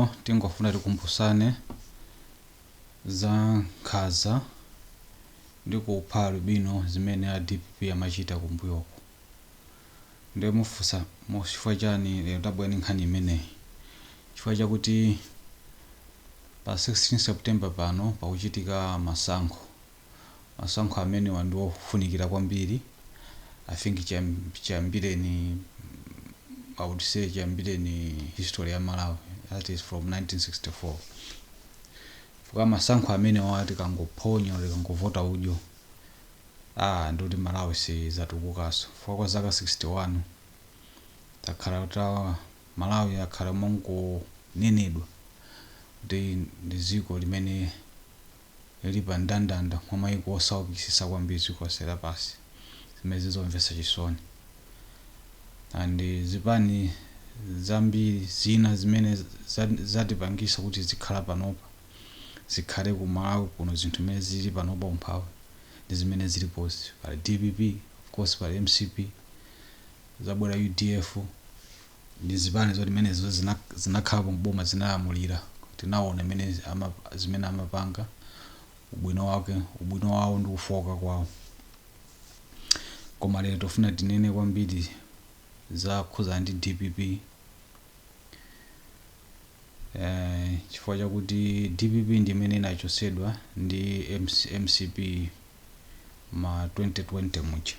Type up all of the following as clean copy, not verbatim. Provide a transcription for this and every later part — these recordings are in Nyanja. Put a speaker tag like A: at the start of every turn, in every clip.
A: Lero tingofuna tikumbusane za nkhanza ndi kupha alubino zimene a DPP amachita kumbuyoko. Ndiye mufunsa chifukwa chani lero tabwera ndi nkhani imeneyi? Chifukwa chakuti pa 16 September pano pakuchitika masankho. Masankho amenewa ndi ofunikira kwambiri. I think chiyambireni, I would say chiyambireni history ya Malawi, that is from 1964. Chifukwa masankho amenewa tikangophonya, tikangovota udyo, ndikuti Malawi sizatukukanso. Chifukwa kwa zaka 61 takhala ta Malawi akhala mongonenedwa kuti ndi dziko limene lili pa mndandanda mwa mayiko osaukitsitsa kwambiri dziko lonse lapansi, zimene zizomvetsa chisoni. And zipani zambiri zina zimene zatipangisa kuti zikhala panopa, zikhale ku Malawi kuno, zinthu zimene zili panopa, umphawi ndi zimene zilipozi. Pali DPP, of course, pali MCP, zabwera UDF, ndi zipani zoti zimenezo zinakhalapo mboma, zinalamulira. Tinaona zimene amapanga, ubwino wake, ubwino wawo ndi kufoka kwawo. Koma lero tofuna tinene kwambiri za khuza ndi DPP, chifukwa chakuti DPP ndi imene inachosedwa ndi MCP ma 2020 muja.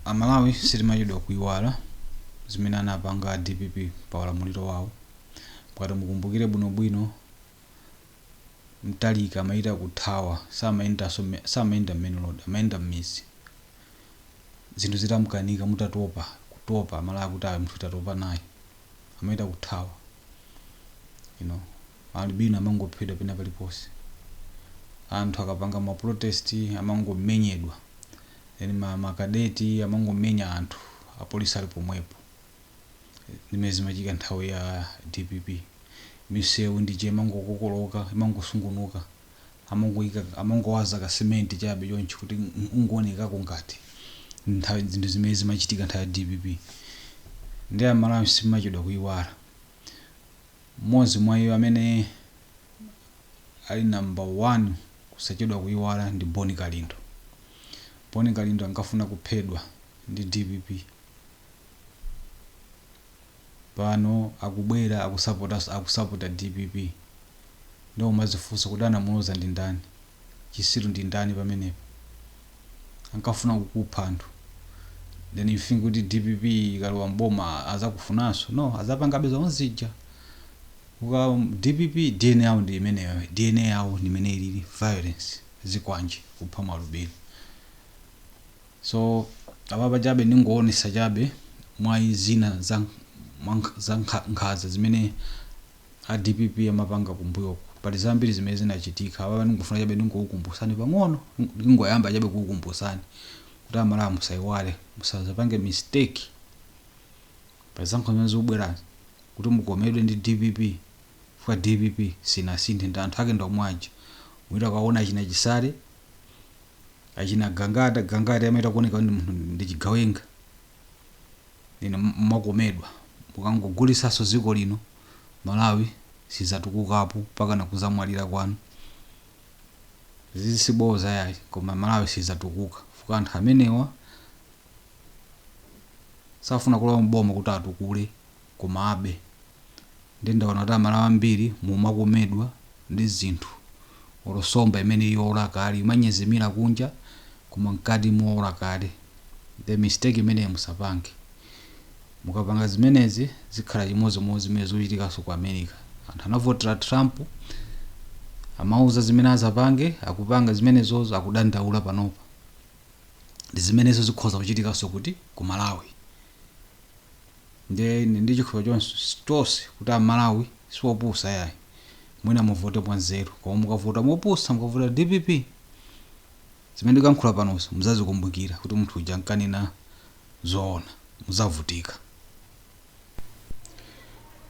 A: Amalawi sitimachedwa kuiwala zimene anapanga DPP pa ulamuliro wawo. Mukati mukumbukire bwinobwino, Mtalika amayita kuthawa, samayenda main road, amayenda m'mizi. Zinthu zitamkanika, mutatopa kutopa, Amalawi kuti ayi, munthu tatopa naye, amayita kuthawa. Alibino amangophedwa pena paliponse. Anthu akapanga ma protest amangomenyedwa, then makadeti amangomenya anthu, apolisi ali pomwepo. Zimene zimachitika nthawi ya DPP. Misewu ndije imangokokoloka, imangosungunuka, amangoyika, amangowaza kasimenti chabe chonchi kuti ungoonekako ngati nthawi. Zinthu zimene zimachitika nthawi ya DPP, ndi Amalawi simachedwa kuiwala. Mmodzi mwa iwo amene ali number one kusachedwa kuiwala ndi Boni Kalindo. Boni Kalindo ankafuna kuphedwa ndi DPP. Pano akubwera akusapota DPP. Ndipo umazifunsa kuti anamuloza ndi ndani, chisiru ndi ndani pamenepo? Ankafuna kukupha anthu, then you think kuti DPP ikalowa mboma azakufunanso? No, azapangabe zomwe zija. Uka DPP DNA yawo ndi imeneyo, DNA yawo ndi imene ilili violence, zikwanje, kupha malubino. So apapa chabe ndingoonesa chabe mwa zina za nkhanza zimene a DPP amapanga kumbuyoko. Pali zambiri zimene zinachitika. Apapa ndingofuna chabe ndingokukumbusani pang'ono, ndingoyamba chabe kukukumbusani kuti Amalawi musayiwale, musazapange mistake pa zisankho zimene zikubwerazi kuti mukomedwe ndi DPP, chifukwa DPP sinasinthe, ndi anthu ake ndomwe aja. Mwita kaona achina Chisale, achina Gangata. Gangata amaita kuoneka kuti munthu ndi chigawenga. Ine mwakomedwa, mukangogulisanso dziko lino, Malawi sizatukukapo mpaka nakuzamwalira kwanu. Zisiboza yayi, koma Malawi sizatukuka fuka anthu amenewa safuna kulowa mboma kuti atukule, koma abe. Ndi ndaona kuti Amalawi ambiri mumakomedwa ndi zinthu, olosomba imene yola kale imanyezimira kunja, koma mkati muola kale. The mistake imeneyi musapange. Mukapanga zimenezi, zikhala chimodzimodzi zimene zikuchitikanso ku America. Anthu anavotera Trump, amauza zimene azapange, akupanga zimenezozo, akudandaula panopa. Ndi zimenezo zikhoza kuchitikanso kuti ku Malawi. Ndiye ine ndi chikhulupiriro chonse kuti Amalawi siwopusa yayi. Mwina muvote mwanzeru, koma mukavota mopusa, mukavota DPP, zimene ndikuyankhula panozo muzazikumbukira kuti munthu uja ankanena zoona, muzavutika.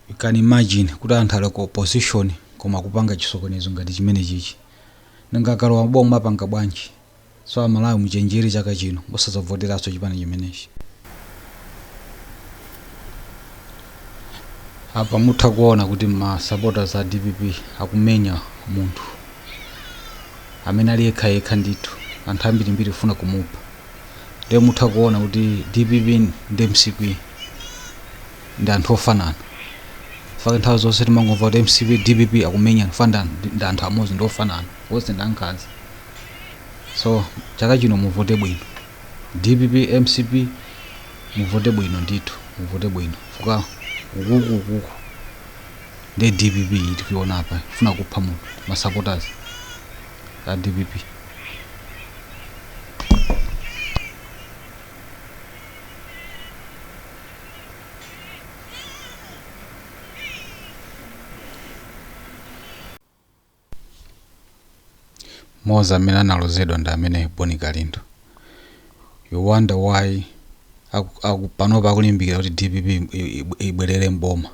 A: You can imagine kuti anthu ali ku opposition koma kupanga chisokonezo ngati chimene chichi, nanga akalowa boma apanga bwanji? So Amalawi muchenjere, chaka chino musazavoteranso chipani chimenechi. Apa mutha kuona kuti ma supporters a DPP akumenya munthu amene ali yekhayekha ndithu, anthu ambirimbiri kufuna kumupha. Ndiye mutha kuona kuti DPP ndi MCP ndi anthu ofanana. Faka nthawi zonse timangomva kuti MCP, DPP akumenyana, fa ndi anthu amodzi, ndi ofanana, onse ndi ankhanza. So chaka chino muvote bwino, DPP, MCP, muvote bwino ndithu, muvote bwino. Fuka ukuku ukuku ndi DPP tikuiona apa funa kupha munthu, ma supporters a DPP. Moza amene analozedwa ndi amene Boni Kalindo. You wonder why panopa akulimbikira kuti DPP ibwerere mboma.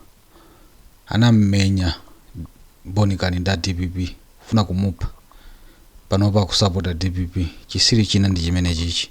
A: Anammenya Boni Kalindo a DPP kufuna kumupha, panopa akusapota DPP. Chisiri china ndi chimene chichi.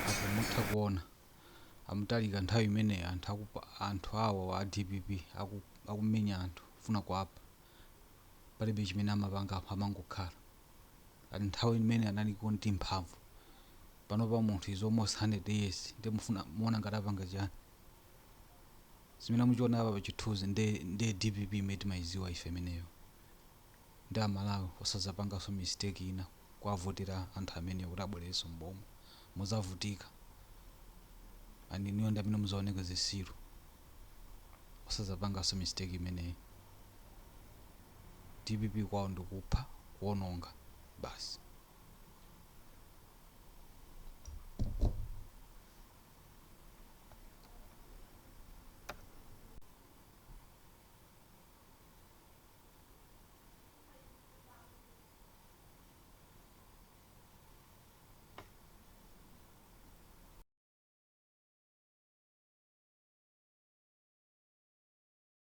A: Apo mutha kuona amutalika nthawi imeneyi anthu awo a DPP akumenya anthu kufuna kuapha, palibe chimene amapanga, amangokhala. Ali nthawi imene analiko ndi mphamvu. Panopa munthu is almost 100 years, ndi mufuna muona ngati apanga chani? Zimene muchiona apa pachithunzi ndi DPP imene timayiziwa ife imeneyo. Ndi Amalawi osazapanganso mistake ina kuwavotera anthu amenewo kuti abwererenso mboma, muzavutika and inuyo ndi amene muzaoneka zisilu. Osazapanganso mistake imeneyi. DPP kwawo ndikupha, kuononga basi.